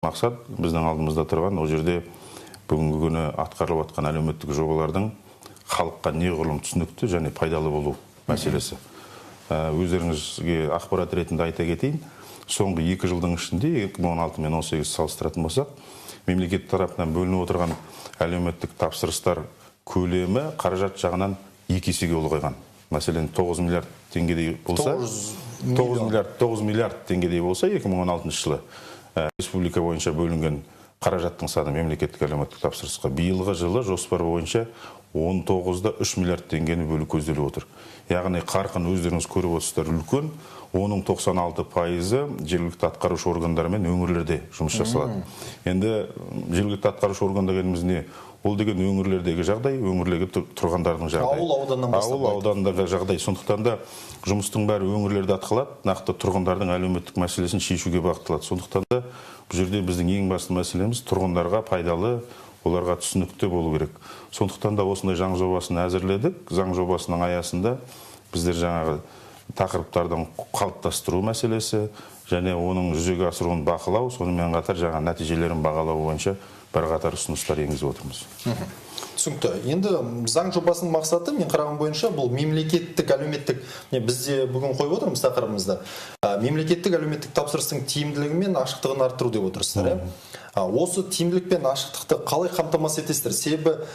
Мақсат біздің алдымызда тұрған ол жерде бүгінгі күні атқарылып жатқан әлеуметтік жобалардың халыққа неғұрлым түсінікті және пайдалы болу мәселесі. Өздеріңізге ақпарат ретінде айта кетейін, соңғы 2 жылдың ішінде 2016 мен 18 салыстыратын болсақ, мемлекет тарапынан бөлініп отырған әлеуметтік тапсырыстар көлемі қаражат жағынан 2 есеге ұлғайған. Мәселен, 9 миллиард теңгедей болса, 9 миллиард теңгедей болса 2016 жылы республика бойынша бөлінген қаражаттың саны мемлекеттік әлеуметтік тапсырысқа биылғы жылы жоспар бойынша 19,3 миллиард теңгені бөлу көзделіп отыр. Яғни қарқын өздеріңіз көріп отырсыздар үлкен, оның 96%-ы жергілікті атқарушы органдармен өңірлерде жұмыс жасалады. Енді жергілікті атқарушы орган дегеніміз не? Ол деген өңірлердегі жағдай, өңірлердегі тұрғандардың жағдайы. Ауыл ауданнан бастап. Ауыл аудандағы жағдай. Сондықтан да жұмыстың бәрі өңірлерде атқарылады, нақты тұрғындардың әлеуметтік мәселесін шешуге бағытталады. Сондықтан да бұл жерде біздің ең басты мәселеміз тұрғындарға пайдалы, оларға түсінікті болу керек. Сондықтан да осындай заң жобасын әзірледік. Заң жобасының аясында біздер жаңағы тақырыптардың қалыптастыру мәселесі және оның жүзеге асыруын бақылау, сонымен қатар жаңа нәтижелерін бағалау бойынша бірқатар ұсыныстар енгізіп отырмыз. Түсінікті. Енді заң жобасының мақсаты, мен қараған бойынша, бұл мемлекеттік әлеуметтік, бізде бүгін қойып отырмыз тақырыбымызда, мемлекеттік әлеуметтік тапсырыстың тиімділігі мен ашықтығын арттыру деп отырсыздар, иә? Осы тиімділік пен ашықтықты қалай қамтамасыз етесіздер? Себебі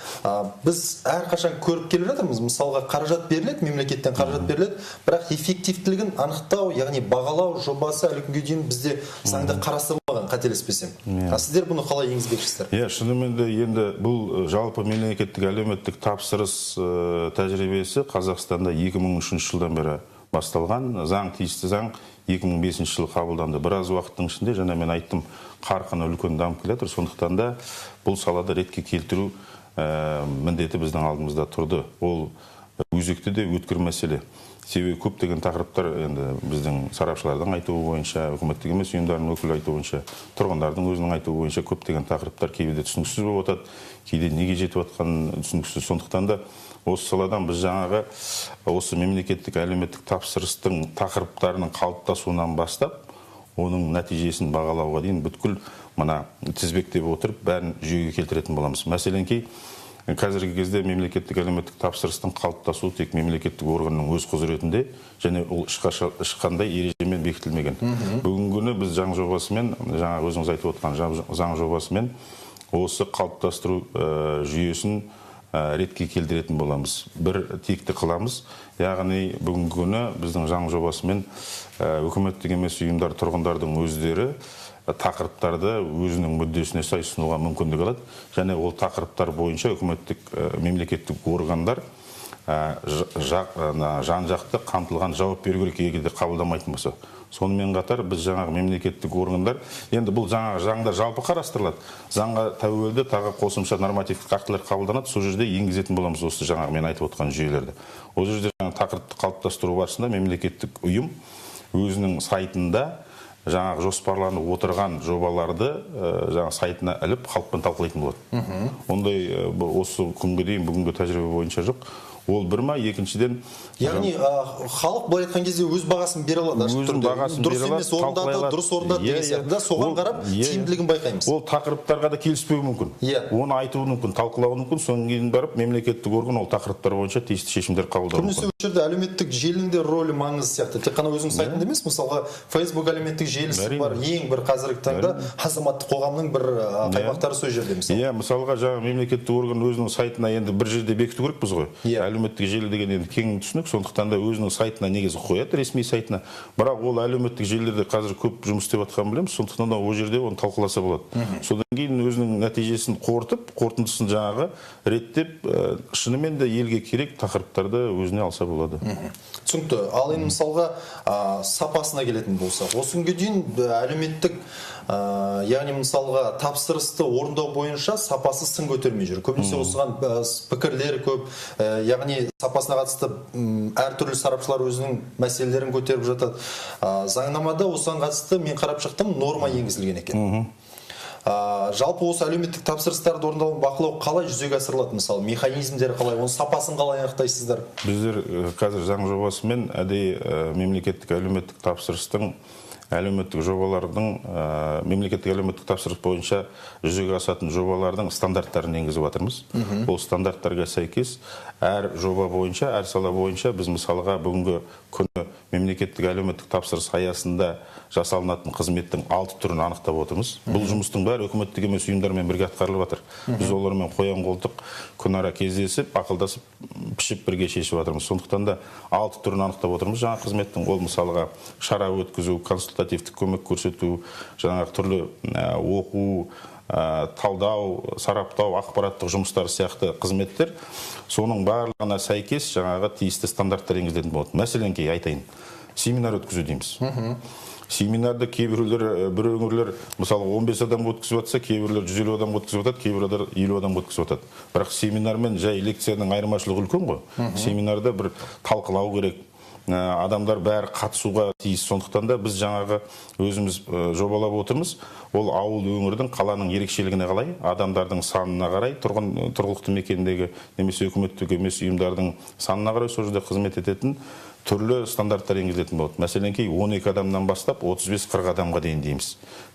біз әрқашан көріп келе жатырмыз, мысалға қаражат беріледі, мемлекеттен қаражат беріледі, бірақ эффективтілігін анықтау, яғни бағалау жобасы әлі күнге дейін бізде заңда қарастырылмаған, қателеспесем. А сіздер бұны қалай енгізбекшісіздер? Иә, шынымен де енді бұл жалпы мемлекеттік әлеуметтік тапсырыс тәжірибесі Қазақстанда 2003 жылдан бері басталған. Заң, тиісті заң 2005 жылы қабылданды. Біраз уақыттың ішінде, жаңа мен айттым, қарқыны үлкен дамып келе жатыр. Сондықтан да бұл салада ретке келтіру міндеті біздің алдымызда тұрды. Ол өзекті де өткір мәселе. Себебі көптеген тақырыптар енді біздің сарапшылардың айтуы бойынша, үкіметтік емес ұйымдардың өкілі айтуы бойынша, тұрғындардың өзінің айтуы бойынша көптеген тақырыптар кейде түсініксіз болып жатады, кейде неге жетіп жатқаны түсініксіз. Сондықтан да осы саладан біз жаңағы осы мемлекеттік әлеуметтік тапсырыстың тақырыптарының қалыптасуынан бастап, оның нәтижесін бағалауға дейін бүткіл мына тізбектеп отырып бәрін жүйеге келтіретін боламыз. Мәселен, қазіргі кезде мемлекеттік әлеуметтік тапсырыстың қалыптасуы тек мемлекеттік органның өз құзыретінде және ол ешқандай ережемен бекітілмеген. Бүгінгі күні біз заң жобасымен, жаңа өзіңіз айтып отқан заң жобасымен осы қалыптастыру жүйесін ретке келтіретін боламыз. Бір текті қыламыз. Яғни бүгінгі күні біздің заң жобасымен үкіметтік емес ұйымдар, тұрғындардың өздері тақырыптарды өзінің мүддесіне сай ұсынуға мүмкіндік алады. Және ол тақырыптар бойынша үкіметтік, мемлекеттік органдар жан-жақты қамтылған жауап беру керек, егер де қабылдамайтын болса. Сонымен қатар біз жаңағы мемлекеттік органдар, енді бұл жаңағы заңда жалпы қарастырылады. Заңға тәуелді тағы қосымша нормативтік актілер қабылданады, сол жерде енгізетін боламыз осы жаңағы мен айтып отқан жүйелерді. Ол жерде жаңағы тақырыпты қалыптастыру барысында мемлекеттік ұйым өзінің сайтында жаңағы жоспарланып отырған жобаларды жаңа сайтына іліп халықпен талқылайтын болады. Ондай осы күнге дейін бүгінгі тәжірибе бойынша жоқ. Ол бір ма, екіншіден, яғни халық былай айтқан кезде өз бағасын бере алады, ашық түрде. Дұрыс емес орындады, дұрыс орындады деген сияқты да, соған қарап тиімділігін байқаймыз. Ол тақырыптарға да келіспеуі мүмкін. Оны айтуы мүмкін, талқылауы мүмкін. Содан кейін барып мемлекеттік орган ол тақырыптар бойынша тиісті шешімдер қабылдауы мүмкін. Көбінесе осы жерде әлеуметтік желінің де рөлі маңызды сияқты. Тек қана өзінің сайтында емес, мысалға Facebook әлеуметтік желісі бар, ең бір қазіргі таңда азаматтық қоғамның бір қаймақтары сол жерде мысалы. Иә, мысалға жаңа мемлекеттік орган өзінің сайтына енді бір жерде бекіту керекпіз ғой. Әлеуметтік желі деген енді кең түсінік, сондықтан да өзінің сайтына негізі қояды, ресми сайтына. Бірақ ол әлеуметтік желілерде қазір көп жұмыс істеп жатқанын білеміз, сондықтан да ол жерде оны талқыласа болады. Содан кейін өзінің нәтижесін қорытып, қорытындысын жаңағы реттеп, шынымен де елге керек тақырыптарды өзіне алса болады. Түсінікті. Ал енді мысалға сапасына келетін болсақ, осы күнге дейін әлеуметтік, яғни мысалға тапсырысты орындау бойынша сапасы сын көтермей жүр. Көбінесе осыған пікірлер көп, яғни сапасына қатысты әртүрлі сарапшылар өзінің мәселелерін көтеріп жатады. Заңнамада осыған қатысты мен қарап шықтым, норма енгізілген екен. Жалпы осы әлеуметтік тапсырыстарды орындауын бақылау қалай жүзеге асырылады, мысалы механизмдері қалай, оның сапасын қалай анықтайсыздар? Біздер қазір заң жобасымен әдейі мемлекеттік әлеуметтік тапсырыстың әлеуметтік жобалардың, мемлекеттік әлеуметтік тапсырыс бойынша жүзеге асатын жобалардың стандарттарын енгізіп жатырмыз. Ол стандарттарға сәйкес әр жоба бойынша, әр сала бойынша біз мысалға бүгінгі күні мемлекеттік әлеуметтік тапсырыс аясында жасалынатын қызметтің 6 түрін анықтап отырмыз. Бұл жұмыстың бәрі үкіметтік емес ұйымдармен бірге атқарылып жатыр. Біз олармен қоян-қолтық күнара кездесіп, ақылдасып, пішіп бірге шешіп жатырмыз. Сондықтан да 6 түрін анықтап отырмыз жаңа қызметтің. Ол мысалға шара өткізу, консультативтік көмек көрсету, жаңағы түрлі оқу, талдау, сараптау, ақпараттық жұмыстар сияқты қызметтер. Соның барлығына сәйкес жаңағы тиісті стандарттар енгізілетін болады. Мәселен, айтайын, семинар өткізу дейміз. Семинарды кейбіреулер, бір өңірлер мысалы 15 адам өткізіп жатса, кейбіреулер 150 адам өткізіп жатады, кейбіреулер 50 адам өткізіп жатады. Бірақ семинар мен жай лекцияның айырмашылығы үлкен ғой. Семинарда бір талқылау керек, адамдар бәрі қатысуға тиіс. Сондықтан да біз жаңағы өзіміз жобалап отырмыз. Ол ауыл өңірдің, қаланың ерекшелігіне қарай, адамдардың санына қарай, тұрғылықты мекендегі немесе үкіметтік емес ұйымдардың санына қарай сол жерде қызмет ететін түрлі стандарттар енгізілетін болады. Мәселен, 12 адамнан бастап 35-40 адамға дейін дейміз.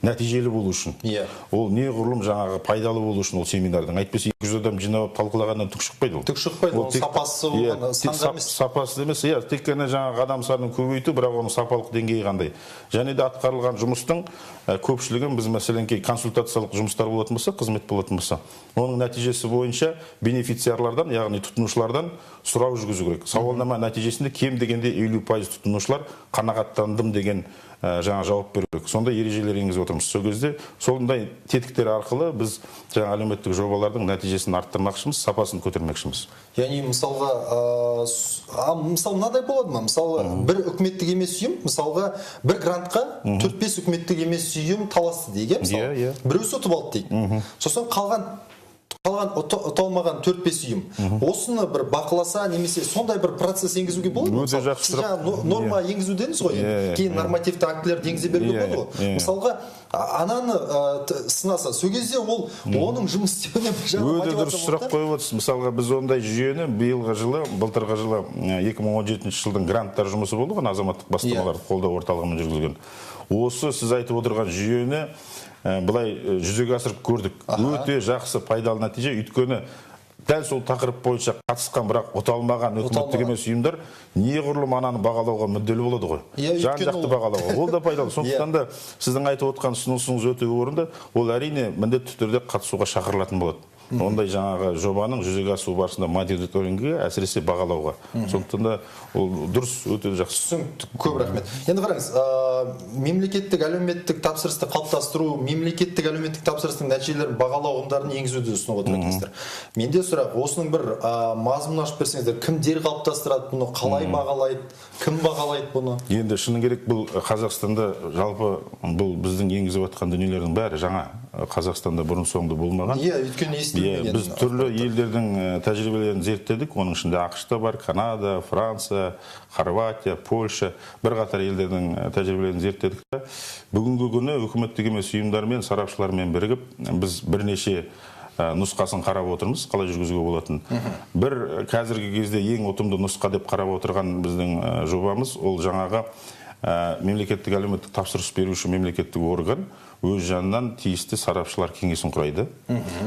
Нәтижелі болу үшін. Ол неғұрлым жаңағы пайдалы болу үшін ол семинардың. Әйтпесе 200 адам жинап талқылағаннан түк шықпайды ол. Түк шықпайды, оның сапасы болған, санға емес. Сапасы емес, иә, тек қана жаңағы адам санын көбейту, бірақ оның сапалық деңгейі қандай. Және де атқарылған жұмыстың көпшілігін біз, мәселен, консультациялық жұмыстар болатын болса, қызмет болатын болса, оның нәтижесі бойынша бенефициарлардан, яғни тұтынушылардан сұрау жүргізу керек. Сауалнама нәтижесінде кем дегенде 50% тұтынушылар қанағаттандым деген жаңа жауап беру керек. Сондай ережелер енгізіп отырмыз. Сол кезде сондай тетіктер арқылы біз жаңа әлеуметтік жобалардың нәтижесін арттырмақшымыз, сапасын көтермекшіміз. Яғни мысалға, мысалы мынадай болады ма? Мысалы бір үкіметтік емес ұйым, мысалға бір грантқа 4-5 үкіметтік емес ұйым таласты дейік, мысалы. Біреусі ұтып алды дейік. Сосын қалған ұта алмаған 4-5 ұйым. Осыны бір бақыласа, немесе сондай бір процесс енгізуге болады ма? Өте жақсы сұрақ. Норма енгізу дедіңіз ғой, кейін нормативті актілерді енгізе беруге болады ғой. Мысалға, ананы сынаса, сол кезде ол оның жұмыс істеуіне бір жағынан өте дұрыс сұрақ қойып отырсыз. Мысалға, біз ондай жүйені биылғы жылы, былтырғы жылы 2017 жылдың гранттар жұмысы болды ғой, азаматтық бастамаларды қолдау орталығымен жүргізілген. Осы сіз айтып отырған жүйені былай жүзеге асырып көрдік. Өте жақсы, пайдалы нәтиже. Өйткені дәл сол тақырып бойынша қатысқан, бірақ ұта алмаған үкіметтік емес ұйымдар неғұрлым ананы бағалауға мүдделі болады ғой. Жан-жақты бағалауға. Ол да пайдалы. Сондықтан да сіздің айтып отқан ұсынысыңыз өте орынды. Ол әрине міндетті түрде қатысуға шақырылатын болады. Ондай жаңағы жобаның жүзеге асу барысында мониторингіге, әсіресе бағалауға. Сондықтан да ол дұрыс, өте жақсы. Түсінікті, көп рахмет. Енді қараңыз, мемлекеттік әлеуметтік тапсырысты қалыптастыру, мемлекеттік әлеуметтік тапсырыстың нәтижелерін бағалау ұғымдарын енгізуді ұсынып отыр екенсіздер. Менде сұрақ, осының бір мазмұнын ашып берсеңіздер, кімдер қалыптастырады бұны, қалай бағалайды, кім бағалайды бұны? Енді шыны керек, бұл Қазақстанда жалпы бұл біздің енгізіп жатқан дүниелердің бәрі жаңа. Қазақстанда бұрын соңды болмаған. Иә, өйткені естілмеген. Біз түрлі елдердің тәжірибелерін зерттедік. Оның ішінде АҚШ-та бар, Канада, Франция, Хорватия, Польша, бірқатар елдердің тәжірибелерін зерттедік. Бүгінгі күні үкіметтік емес ұйымдармен, сарапшылармен бірігіп, біз бірнеше нұсқасын қарап отырмыз, қалай жүргізуге болатын. Бір қазіргі кезде ең ұтымды нұсқа деп қарап отырған біздің жобамыз, ол жаңағы мемлекеттік әлеуметтік тапсырыс беруші мемлекеттік орган өз жанынан тиісті сарапшылар кеңесін құрайды.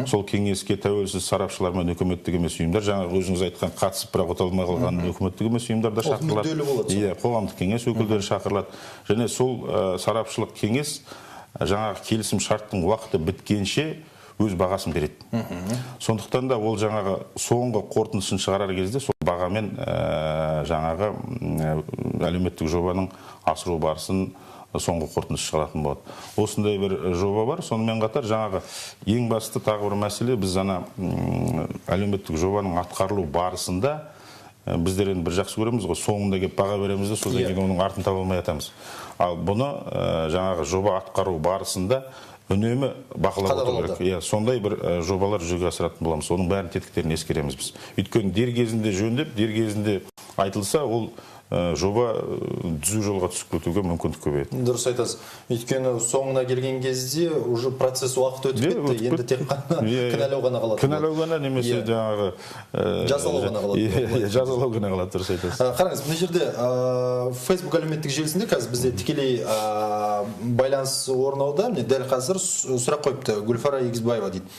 Сол кеңеске тәуелсіз сарапшылар мен үкіметтік емес ұйымдар, жаңағы өзіңіз айтқан қатысып бірақ ұта алмай қалған үкіметтік емес ұйымдар да шақырылады. Иә, қоғамдық кеңес өкілдері шақырылады. Және сол сарапшылық кеңес жаңағы келісім шарттың уақыты біткенше өз бағасын береді. Сондықтан да ол жаңағы соңғы қорытындысын шығарар кезде сол бағамен жаңағы әлеуметтік жобаның асыру барысын соңғы қорытындысы шығаратын болады. Осындай бір жоба бар. Сонымен қатар жаңағы ең басты тағы бір мәселе, біз ана әлеуметтік жобаның атқарылу барысында біздер енді бір жақсы көреміз ғой, соңында келіп баға береміз де, содан кейін оның артын таба алмай жатамыз. Ал бұны жаңағы жоба атқару барысында үнемі бақылап отыру керек. Иә, сондай бір жобалар жүзеге асыратын боламыз. Оның бәрін тетіктерін ескереміз біз. Өйткені дер кезінде жөндеп, дер кезінде айтылса, ол жоба түзу жолға түсіп кетуге мүмкіндік көбейеді. Дұрыс айтасыз. Өйткені соңына келген кезде уже процесс уақыт өтіп кетті, енді тек қана кінәлау ғана қалады. Кінәлау ғана немесе жаңағы жазалау ғана қалады. Жазалау ғана қалады, дұрыс айтасыз. Қараңыз, мына жерде Facebook әлеуметтік желісінде қазір бізде тікелей байланыс орнауда, міне дәл қазір сұрақ қойыпты Гүлфара Егізбаева дейді.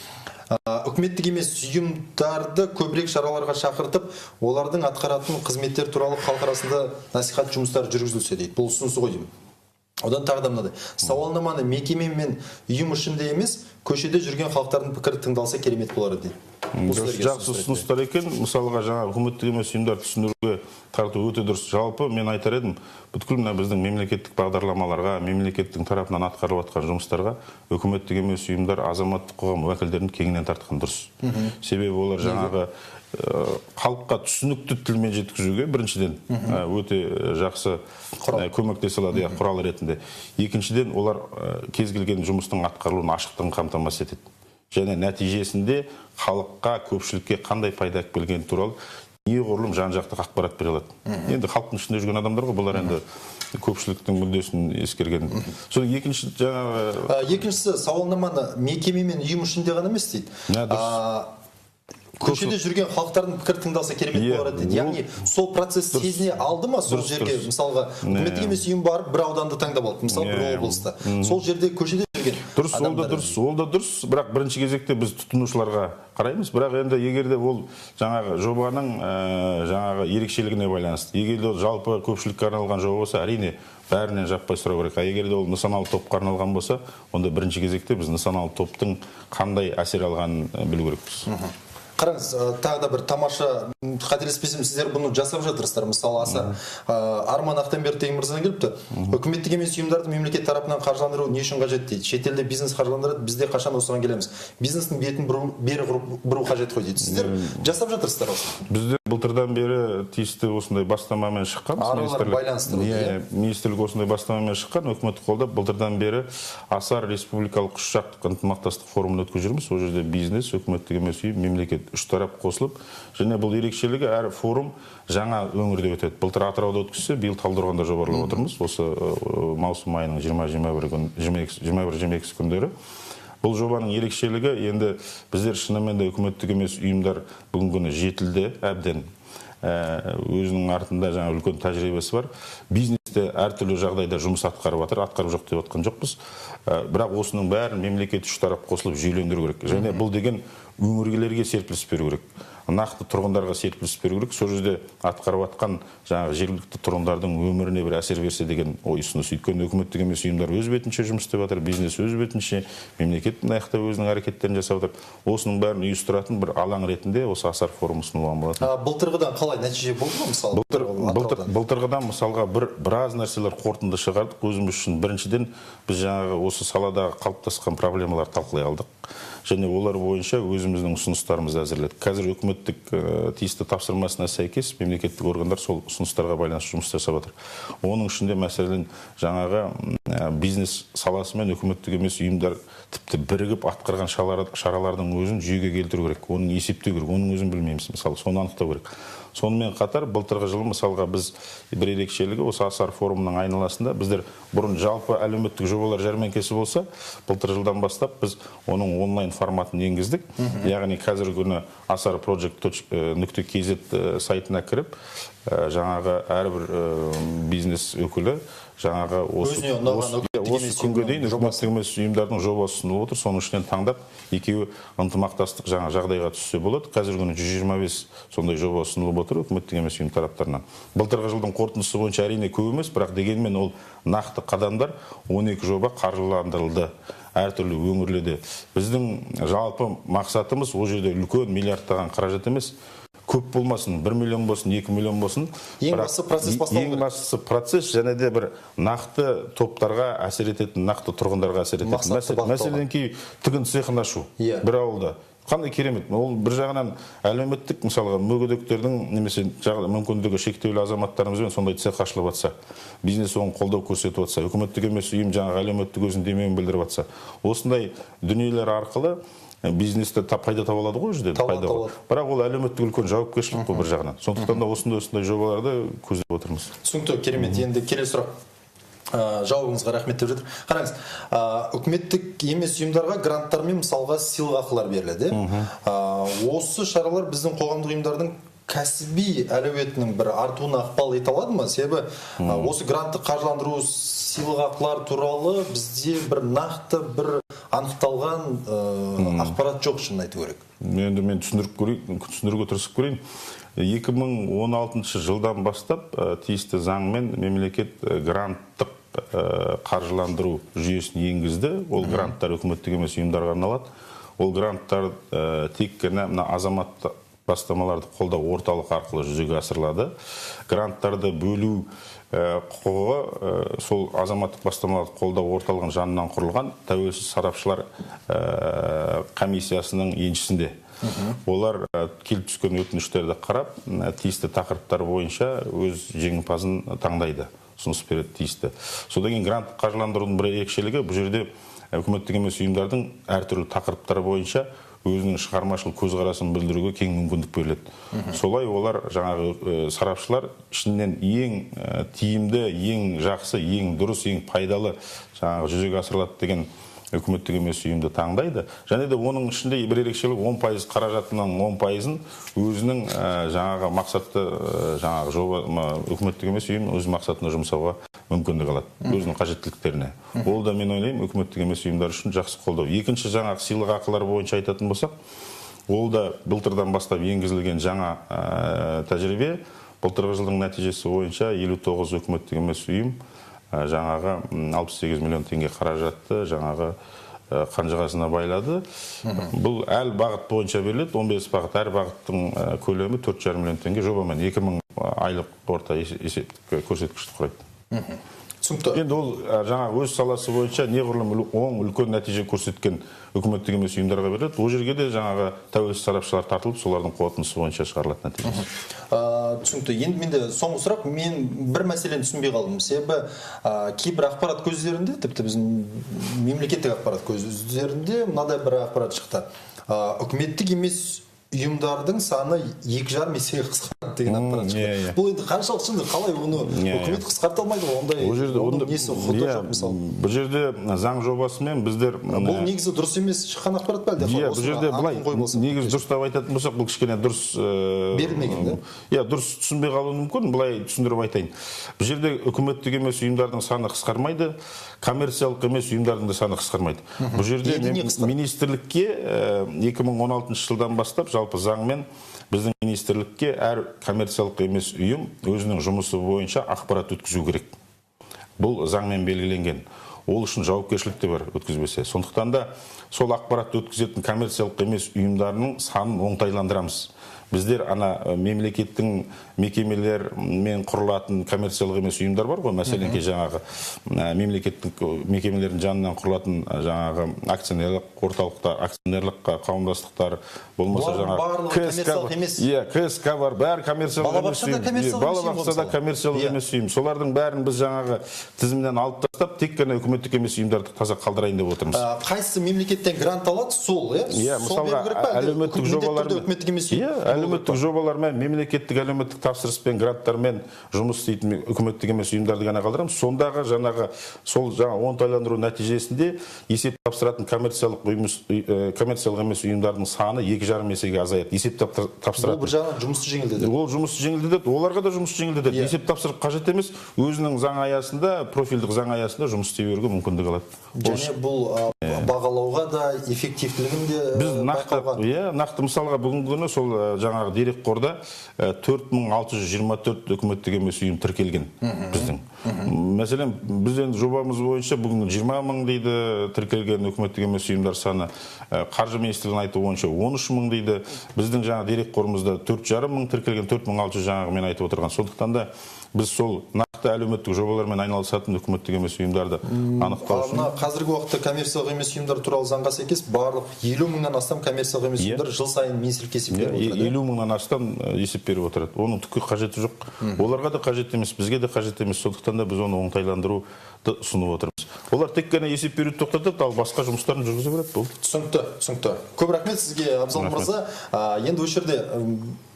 Үкіметтік емес ұйымдарды көбірек шараларға шақыртып, олардың атқаратын қызметтер туралы халық арасында насихат жұмыстары жүргізілсе дейді. Бұл ұсынысы ғой деймін. Одан тағы да мынадай. Сауалнаманы мекеме мен ұйым ішінде емес, көшеде жүрген халықтардың пікірі тыңдалса керемет болар дейді. Жақсы ұсыныстар екен. Мысалға, жаңа үкіметтік емес ұйымдар түсіндіруге тарту өте дұрыс. Жалпы мен айтар едім, бүткіл мына біздің мемлекеттік бағдарламаларға, мемлекеттің тарапынан атқарылып жатқан жұмыстарға үкіметтік емес ұйымдар, азаматтық қоғам уәкілдерін кеңінен тартқан дұрыс. Себебі олар жаңағы халыққа түсінікті тілмен жеткізуге біріншіден өте жақсы көмектесе алады, құрал ретінде. Екіншіден, олар кез келген жұмыстың атқарылуын ашықтығын қамтамасыз етеді. Және нәтижесінде халыққа, көпшілікке қандай пайда әкелгені туралы неғұрлым жан-жақты ақпарат бере алады. Енді халықтың ішінде жүрген адамдар ғой, бұлар енді көпшіліктің мүддесін ескерген. Содан екінші жаңағы екіншісі, сауалнаманы мекеме мен ұйым ішінде ғана емес дейді. Көшеде жүрген халықтардың пікірі тыңдалса керемет болар дейді. Яғни сол процесс сезіне алды ма, сол жерге мысалға үкіметтік емес ұйым барып бір ауданды таңдап алды, мысалы бір облыста. Сол жерде көшеде жүрген дұрыс, ол да дұрыс, ол да дұрыс, бірақ бірінші кезекте біз тұтынушыларға қараймыз. Бірақ енді егер де ол жаңағы жобаның жаңағы ерекшелігіне байланысты, егер де ол жалпы көпшілікке арналған жоба болса, әрине бәрінен жаппай сұрау керек. А егер де ол нысаналы топқа арналған болса, онда бірінші кезекте біз нысаналы топтың қандай әсер алғанын білу керекпіз. Қараңыз, тағы да бір тамаша, қателеспесем, сіздер бұны жасап жатырсыздар. Мысалы, аса Арман Ақтамберді деген мырзадан келіпті. Үкіметтік емес ұйымдарды мемлекет тарапынан қаржыландыру не үшін қажет дейді. Шетелде бизнес қаржыландырады, бізде қашан осыған келеміз. Бизнестің бетін бері бұру қажет қой дейді. Сіздер жасап жатырсыздар осыны. Бізде былтырдан бері тиісті осындай бастамамен шыққан. Аралар байланыстыру. Министрлік осындай бастамамен шыққан, үкімет қолдап, былтырдан бері Асар республикалық үш жақты ынтымақтастық форумын өткізіп жүрміз. Ол жерде бизнес, үкіметтік емес ұйым, мемлекет үш тарап қосылып, және бұл ерекшелігі әр форум жаңа өңірде өтеді. Былтыр Атырауда өткізсе, биыл Талдықорғанда жоспарлап отырмыз. Осы маусым айының 20-21, 22 күндері. Бұл жобаның ерекшелігі, енді біздер шынымен де үкіметтік емес ұйымдар бүгінгі күні жетілді әбден. Өзінің артында жаңа үлкен тәжірибесі бар. Бизнесте әртүрлі жағдайда жұмыс атқарып жатыр, атқарып жоқ деп жатқан жоқпыз. Бірақ осының бәрін мемлекет үш тарап қосылып жүйелендіру керек. Және бұл деген өңірлерге серпіліс беру керек. Нақты тұрғындарға серпіліс беру керек. Сол жерде атқарып жатқан жаңағы жергілікті тұрғындардың өміріне бір әсер берсе деген ой ұсыныс. Өйткені үкіметтік емес ұйымдар өз бетінше жұмыс істеп жатыр, бизнес өз бетінше, мемлекет мына жақта өзінің әрекеттерін жасап жатыр. Осының бәрін ұйыстыратын бір алаң ретінде осы Асар форумы ұсынылған болатын. Былтырғыдан қалай нәтиже болды ма мысалы? Былтырғыдан мысалға біраз нәрселер қорытынды шығардық өзіміз үшін. Біріншіден, біз жаңағы осы саладағы қалыптасқан проблемаларды талқылай алдық. Және олар бойынша өзіміздің ұсыныстарымызды әзірледік. Қазір үкіметтік тиісті тапсырмасына сәйкес мемлекеттік органдар сол ұсыныстарға байланысты жұмыс жасап жатыр. Оның ішінде мәселен жаңағы бизнес саласы мен үкіметтік емес ұйымдар тіпті бірігіп атқарған шаралардың өзін жүйеге келтіру керек, оның есептеу керек, оның өзін білмейміз, мысалы, соны анықтау керек. Сонымен қатар былтырғы жылы мысалға біз бір ерекшелігі осы Асар форумының айналасында біздер бұрын жалпы әлеуметтік жобалар жәрмеңкесі болса, былтыр жылдан бастап біз оның онлайн форматын енгіздік. Яғни қазіргі күні Асар Project нүкте kz сайтына кіріп, жаңағы әрбір бизнес өкілі жаңағы осы күнге дейін үкіметтік емес ұйымдардың жобасы ұсынылып отыр. Соның ішінен таңдап екеуі ынтымақтастық жаңа жағдайға түссе болады. Қазіргі күні 125 сондай жоба ұсынылып отыр үкіметтік емес ұйым тараптарынан. Былтырғы жылдың қорытындысы бойынша әрине көп емес, бірақ дегенмен ол нақты қадамдар 12 жоба қаржыландырылды әртүрлі өңірлерде. Біздің жалпы мақсатымыз ол жерде үлкен миллиардтаған қаражат емес, көп болмасын, 1 миллион болсын, 2 миллион болсын. Ең бастысы процесс басталу Ең керек. бастысы процесс және де бір нақты топтарға әсер ететін, нақты тұрғындарға әсер ететін. Мақсатты бағытталған. Мәселен, кей тігін цехын ашу бір ауылда. Қандай керемет. Ол бір жағынан әлеуметтік, мысалға, мүгедектердің немесе мүмкіндігі шектеулі азаматтарымызбен сондай цех ашылып жатса, бизнес оған қолдау көрсетіп жатса, үкіметтік емес ұйым жаңағы әлеуметтік өзінің демеуін білдіріп жатса, осындай дүниелер арқылы бизнесте пайда таба алады ғой, жерде пайда. Бірақ ол әлеуметтік үлкен жауапкершілік қой бір жағынан. Сондықтан да осындай жобаларды көздеп отырмыз. Түсінікті, керемет. Енді келесі сұрақ. Жауабыңызға рахмет деп жатыр. Қараңыз, үкіметтік емес ұйымдарға гранттар мен мысалға сыйлықақылар беріледі. Осы шаралар біздің қоғамдық ұйымдардың кәсіби әлеуетінің бір артуына ықпал ете алады ма? Себебі осы грантты қаржыландыру, сыйлықақылар туралы бізде бір нақты бір анықталған ақпарат жоқ, шынын айту керек. Енді мен түсіндіруге тырысып көрейін. 2016 жылдан бастап тиісті заңмен мемлекет гранттық қаржыландыру жүйесін енгізді. Ол гранттар үкіметтік емес ұйымдарға арналады. Ол гранттар тек қана мына азаматтық бастамаларды қолдау орталық арқылы жүзеге асырылады. Гранттарды бөлу құқығы сол азаматтық бастамаларды қолдау орталығының жанынан құрылған тәуелсіз сарапшылар комиссиясының еншісінде. Олар келіп түскен өтініштерді қарап, тиісті тақырыптар бойынша өз жеңімпазын таңдайды, ұсыныс береді тиісті. Содан кейін грант қаржыландырудың бір ерекшелігі, бұл жерде үкіметтік емес ұйымдардың әртүрлі тақырыптар бойынша өзінің шығармашылық көзқарасын білдіруге кең мүмкіндік беріледі. Солай олар жаңағы сарапшылар ішінен ең тиімді, ең жақсы, ең дұрыс, ең пайдалы жаңағы жүзеге асырылады деген үкіметтік емес ұйымды таңдайды. Және де оның ішінде бір ерекшелік, 10% қаражатының 10%-ын өзінің жаңағы мақсатты жаңағы жоба үкіметтік емес ұйым өз мақсатына жұмсауға мүмкіндік алады, өзінің қажеттіліктеріне. Ол да, мен ойлаймын, үкіметтік емес ұйымдар үшін жақсы қолдау. Екінші, жаңағы сыйлықақылар бойынша айтатын болсақ, ол да былтырдан бастап енгізілген жаңа тәжірибе. Былтырғы жылдың нәтижесі бойынша 59 үкіметтік емес ұйым жаңағы 68 миллион теңге қаражатты жаңағы қанжығасына байлады. Бұл әр бағыт бойынша беріледі, 15 бағыт, әр бағыттың көлемі 4,5 миллион теңге, жобамен 2000 айлық орта есептік көрсеткішті құрайды. Түсінікті. Енді ол жаңағы өз саласы бойынша неғұрлым оң үлкен нәтиже көрсеткен үкіметтік емес ұйымдарға беріледі. Ол жерге де жаңағы тәуелсіз сарапшылар тартылып, солардың қорытындысы бойынша шығарылады нәтижесі. Түсінікті. Енді менде соңғы сұрақ, мен бір мәселені түсінбей қалдым. Себебі кейбір ақпарат көздерінде, тіпті біздің мемлекеттік ақпарат көздерінде мынадай бір ақпарат шықты. Үкіметтік емес ұйымдардың саны 2,5 есеге қысқарды деген ақпарат шықты. Бұл енді қаншалық шындық, қалай оны үкімет қысқарта алмайды ғой, ондай оның несі құқығы жоқ мысалы. Бұл жерде заң жобасымен біздер бұл негізі дұрыс емес шыққан ақпарат па әлде? Иә, бұл жерде былай негізі дұрыстап айтатын болсақ, бұл кішкене дұрыс берілмеген да? Иә, дұрыс түсінбей қалуы мүмкін, былай түсіндіріп айтайын. Бұл жерде үкіметтік емес ұйымдардың саны қысқармайды, коммерциялық емес ұйымдардың да саны қысқармайды. Бұл жерде министрлікке 2016 жылдан бастап жалпы заңмен біздің министрлікке әр коммерциялық емес ұйым өзінің жұмысы бойынша ақпарат өткізу керек. Бұл заңмен белгіленген. Ол үшін жауапкершілік те бар өткізбесе. Сондықтан да сол ақпаратты өткізетін коммерциялық емес ұйымдарының санын оңтайландырамыз. Біздер ана мемлекеттің мекемелермен құрылатын коммерциялық емес ұйымдар бар ғой, мәселен, жаңағы мемлекеттік мекемелердің жанынан құрылатын жаңағы акционерлік орталықтар, акционерлік қауымдастықтар, болмаса жаңағы коммерциялық емес. Иә, КСК бар, бәрі коммерциялық емес ұйым. Балабақша да коммерциялық емес ұйым. Солардың бәрін біз жаңағы тізімнен алып тастап, тек қана үкіметтік емес ұйымдарды таза қалдырайын деп отырмыз. Қайсы мемлекеттен грант алады, сол, иә? Иә, мысалға әлеуметтік жобалар, әлеуметтік жобалармен, мемлекеттік әлеуметтік тапсырыспен, гранттармен жұмыс істейтін үкіметтік емес ұйымдарды ғана қалдырамыз. Сондағы жаңағы сол жаңа оңтайландыру нәтижесінде есеп тапсыратын коммерциялық емес ұйымдардың саны 2,5 есеге азаяды. Есеп тапсыратын. Бұл бір жағынан жұмысты жеңілдетеді. Ол жұмысты жеңілдетеді, оларға да жұмысты жеңілдетеді. Есеп тапсырып қажет емес, өзінің заң аясында, профильдік заң аясында жұмыс істей беруге мүмкіндік алады. Және бұл бағалауға да эффективтілігін де байқауға. Иә, нақты мысалға бүгінгі күні сол жаңағы дерекқорда 4624 үкіметтік емес ұйым тіркелген біздің. Мәселен, біз енді жобамыз бойынша бүгін 20 мың дейді тіркелген үкіметтік емес ұйымдар саны. Қаржы министрлігінің айтуы бойынша 13 мың дейді. Біздің жаңа дерекқорымызда 4,5 мың тіркелген, 4600 жаңағы мен айтып отырған. Сондықтан да біз сол нақты Нақты әлеуметтік жобалармен айналысатын үкіметтік емес ұйымдарды анықтау үшін. Мына қазіргі уақытта коммерциялық емес ұйымдар туралы заңға сәйкес барлық 50 мыңнан астам коммерциялық емес ұйымдар жыл сайын министрлікке есеп беріп отырады. 50 мыңнан астам есеп беріп отырады. Оның түкке қажеті жоқ. Оларға да қажет емес, бізге де қажет емес. Сондықтан да біз оны оңтайландыруды ұсынып отырмыз. Олар тек қана есеп беруді тоқтатады, ал басқа жұмыстарын жүргізе береді. Болды. Түсінікті, түсінікті. Көп рахмет сізге, Абзал мырза. Енді осы жерде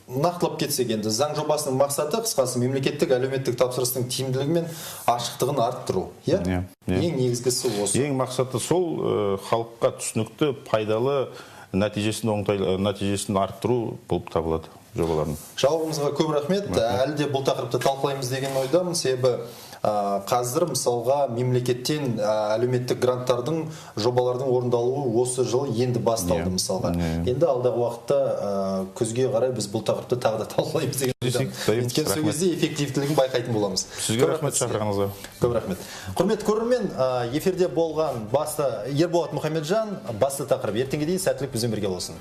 нақтылап кетсек, енді заң жобасының мақсаты қысқасы мемлекеттік әлеуметтік тапсырыстың тиімділігі мен ашықтығын арттыру, иә? Иә, иә. Ең негізгісі осы. Ең мақсаты сол, халыққа түсінікті, пайдалы, нәтижесін арттыру болып табылады жобалардың. Жауабыңызға көп рахмет. Әлі де бұл тақырыпты талқылаймыз деген ойдамын, себебі қазір мысалға мемлекеттен әлеуметтік гранттардың, жобалардың орындалуы осы жыл енді басталды мысалға. Енді алдағы уақытта күзге қарай біз бұл тақырыпты тағы да талқылаймыз деген ойдамын. Өйткені сол кезде эффективтілігін байқайтын боламыз. Сізге рахмет шақырғаныңызға. Көп рахмет. Құрметті көрермен, эфирде болған басты Ерболат Мұхамеджан, басты тақырып. Ертеңге дейін сәттілік бізбен бірге болсын.